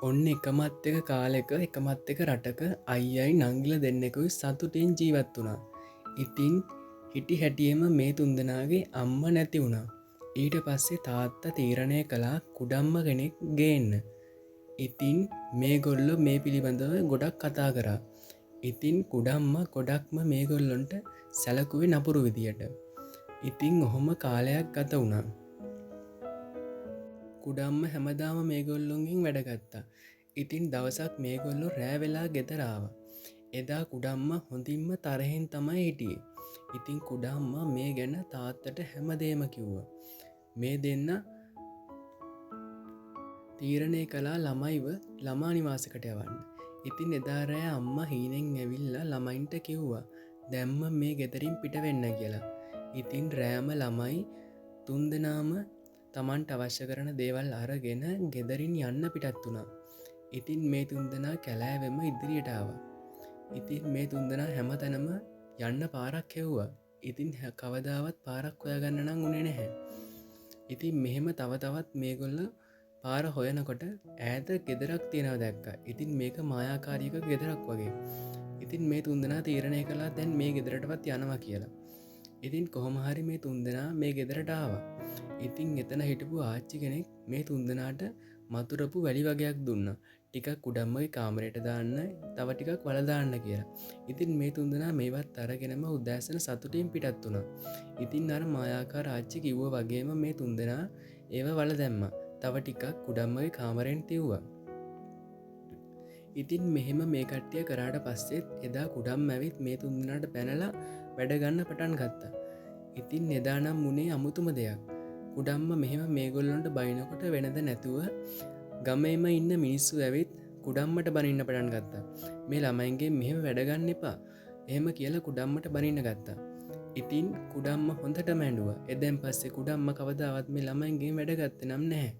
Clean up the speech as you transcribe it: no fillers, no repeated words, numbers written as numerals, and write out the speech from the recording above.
ඔන්න එකමත් එක කාලෙක එකමත් එක රටක අයියයි නංගිල දෙන්නෙකුයි සතුටින් ජීවත් වුණා. ඉතින් හිටි හැටියෙම මේ තුන්දෙනාගේ අම්මා නැති වුණා. ඊට පස්සේ තාත්තා තීරණය කළා කුඩම්ම කෙනෙක් ගේන්න. ඉතින් මේගොල්ලෝ මේ පිළිබඳව ගොඩක් කතා කරා. ඉතින් කුඩම්ම ගොඩක්ම මේගොල්ලොන්ට සැලකුවේ නපුරු විදියට. ඉතින් ඔහොම කාලයක් ගත වුණා. කුඩම්ම හැමදාම මේගොල්ලොන්ගෙන් වැඩ ගත්තා. ඉතින් දවසක් මේගොල්ලෝ රෑ වෙලා ගෙදර ආවා. එදා කුඩම්ම හොඳින්ම තරහෙන් තමයි හිටියේ. ඉතින් කුඩම්ම මේ ගැන තාත්තට හැමදේම කිව්වා. මේ දෙන්න තීරණය කළා ළමයිව ළමා නිවාසයකට යවන්න. ඉතින් එදා රෑ අම්මා හීනෙන් ඇවිල්ලා ළමයින්ට කිව්වා දැම්ම මේ ගෙදරින් පිට වෙන්න කියලා. ඉතින් රෑම ළමයි තුන්දෙනාම තමන්ට අවශ්‍ය කරන දේවල් අරගෙන ගෙදරින් යන්න පිටත් වුණා. ඉතින් මේ තුන්දෙනා කැලෑවෙම ඉදිරියට ආවා. ඉතින් මේ තුන්දෙනා හැමතැනම යන්න පාරක් හෙව්වා. ඉතින් කවදාවත් පාරක් හොයාගන්න නම් උනේ නැහැ. ඉතින් මෙහෙම තව තවත් මේගොල්ලෝ පාර හොයනකොට ඈත ගෙදරක් තියෙනවා දැක්කා. ඉතින් මේක මායාකාරීක ගෙදරක් වගේ. ඉතින් මේ තුන්දෙනා තීරණය කළා දැන් මේ ගෙදරටවත් යනවා කියලා. ඉතින් කොහොම හරි මේ තුන්දෙනා මේ ගෙදරට ආවා. ඉතින් එතන හිටපු ආච්චි කෙනෙක් මේ තුන්දෙනාට මතුරපු වැලි වගයක් දුන්නා. ටිකක් කුඩම්මගේ කාමරයට දාන්න, තව ටිකක් වල දාන්න කියලා. ඉතින් මේ තුන්දෙනා මේවත් අරගෙනම උදෑසන සතුටින් පිටත් වුණා. ඉතින් අර මායාකාර ආච්චි කිව්වා වගේම මේ තුන්දෙනා ඒව වල දැම්මා. තව ටිකක් කුඩම්මගේ කාමරෙන් තිව්වා. ඉතින් මෙහෙම මේ කට්ටිය කරාට පස්සෙත් එදා කුඩම්ම ඇවිත් මේ තුන්දෙනාට පැනලා වැඩ ගන්න පටන් ගත්තා. ඉතින් එදා නම් වුණේ අමුතුම දෙයක්. කුඩම්ම මෙහෙම මේගොල්ලොන්ට බයිනකොට වෙනද නැතුව ගමේම ඉන්න මිනිස්සු ඇවිත් කුඩම්මට බනින්න පටන් ගත්තා. මේ ළමයින්ගෙන් මෙහෙම වැඩ ගන්න එපා. එහෙම කියලා කුඩම්මට බනින්න ගත්තා. ඉතින් කුඩම්ම හොඳටම ඇඬුවා. එදැන් පස්සේ කුඩම්ම කවදාවත් මේ ළමයින්ගෙන් වැඩ ගත්තේ නම් නැහැ.